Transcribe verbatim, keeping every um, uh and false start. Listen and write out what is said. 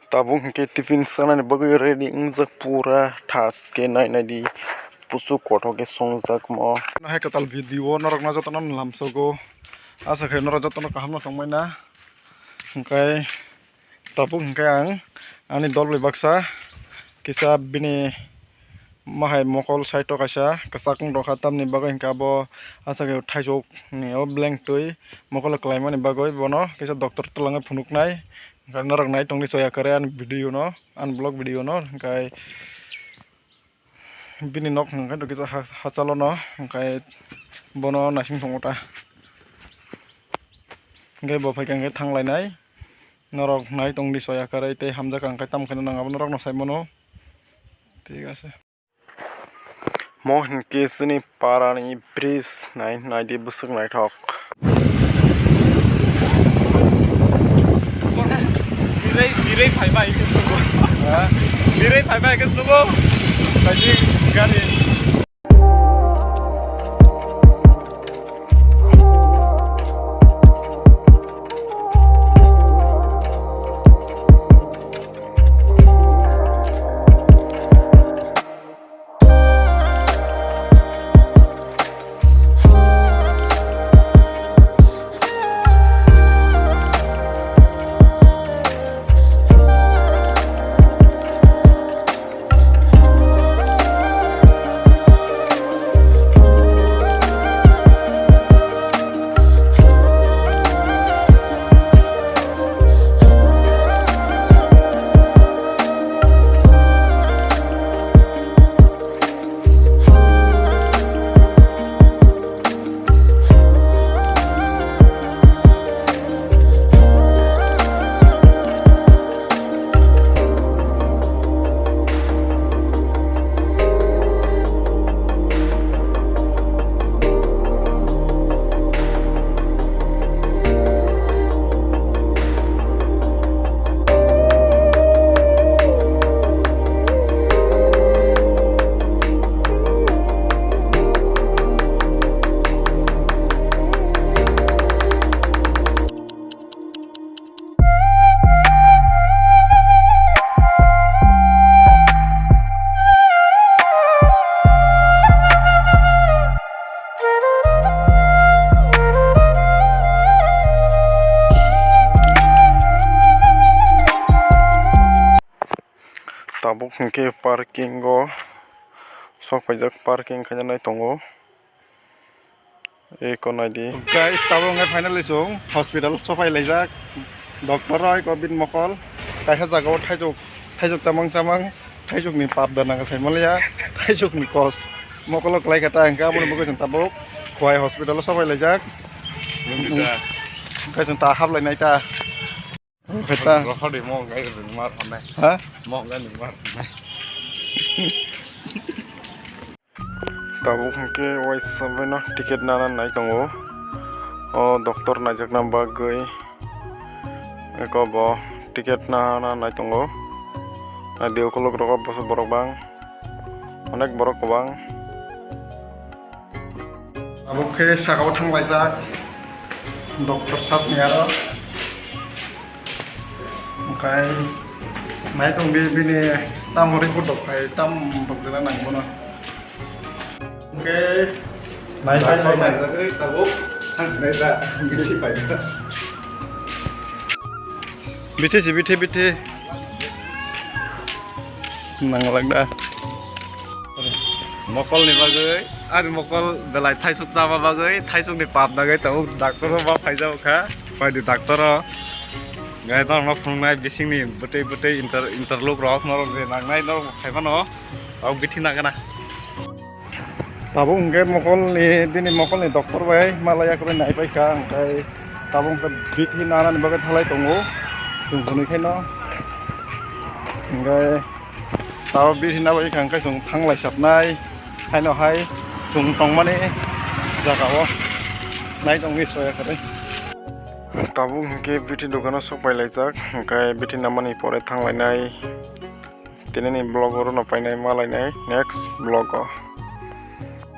Tabuk hwnkhe tiffin sanani bagwi ready wngjak pura thas khe nai nai di. Pusu kothok khe songjak mo. Hai kwtal video norokno jotono lamsogo. Asa khe norok jotono kaham no tongmai na. Hwnkhe tabuk hwnkhe ang ani dol bai baksa kisa bini ma hai mokol side o kaisa kwchak wng tongkha, tamni bagwi hwnkhe abo asa khe thaisok ni o blank twi mokolo kwlaimani bagwi bono kisa doctor twlangwi phunuknai. Hwnkhe norok nai tongdi soya kwrwi ani video no, ani vlog video no, hwnkhe bini nok hwnkhe kisa ha-, hachalo no, hwnkhe bono naising tongo ta. Hwnkhe bo phaikha hwnkhe thanglainai. Norok nai tongdi soya kwrwi tei hamjak ang khe tamo khe nang abo norokno sai mano. Thik ase. Mo hinkhe chini parani bridge nai, naidi bwswk naithok. Birui, birui phaibai khe sugo. Ha? Birui phaibai khe sugo. Kaji gari. Tabuk hinkhe parking o sok paijak, parking khainani tongo. Eko naidi. Guys, tabuk hwnkhe finally chwng hospital sopai laijak. Doctor rok eko bini mokol kaisa jagao thaijok, thaijok chamang chamang, thaijokni pap da nang sai manliya, thaijokni kos mokolo kwlai kha ta hwnkhe aboni bagwi chwng tabuk Khowai hospital sopai laijak. Hwnkhe chwng ta haplainai ta. Hwnkhe ta. Rohor de mo gai rung mar hone. Ha? Mo gai rung mar hone. Tabuk hwnkhe waisa bai no ticket nana nai tongo. O doctor naijakna bagwi eko bo ticket nana nai tongo. Naidi ukuluk rogo bwswk borok bang, onek borok kwbang. Abo khe sakao thanglaijak doctor sahab ni aro. Okai nai tong bi bini tam hori kutok khai tam bokdela nang bono. Oke. Nai pai nai nai. Tabuk thang nai da. Bithi si bithi bithi. Nanglak da. Mokol ni bagwi, ani mokol belai thaisuk chama bagwi, thaisuk ni pap nangwi tabuk doctor o ma phaijak kha, pai di doctor o. Gai norok no phunuknai bising ni bwtwi bwtwi inter-, interlock rok norok je nangnai norok khai mano, tabuk bithi nangna. Tabuk hwnkhe mokolni, bini mokolni doctor bai malai yakhwlai naipaikha, hwnkhe tabuk hwnkhe bithi nanani bagwi thalai tongo, chwng hwnwi khaino. Hwnkhe tabuk bithi nabaikha, hwnkhe chwng thanglai sapnai, haino hai chwng tongmani jagao nai tongwi soya kwrwi. Tabuk hwnkhe bithi dukano sok pai laijak, hwnkhe bithi namani pore thanglainai. Tinini vlog oro no painai, malainai next vlog o.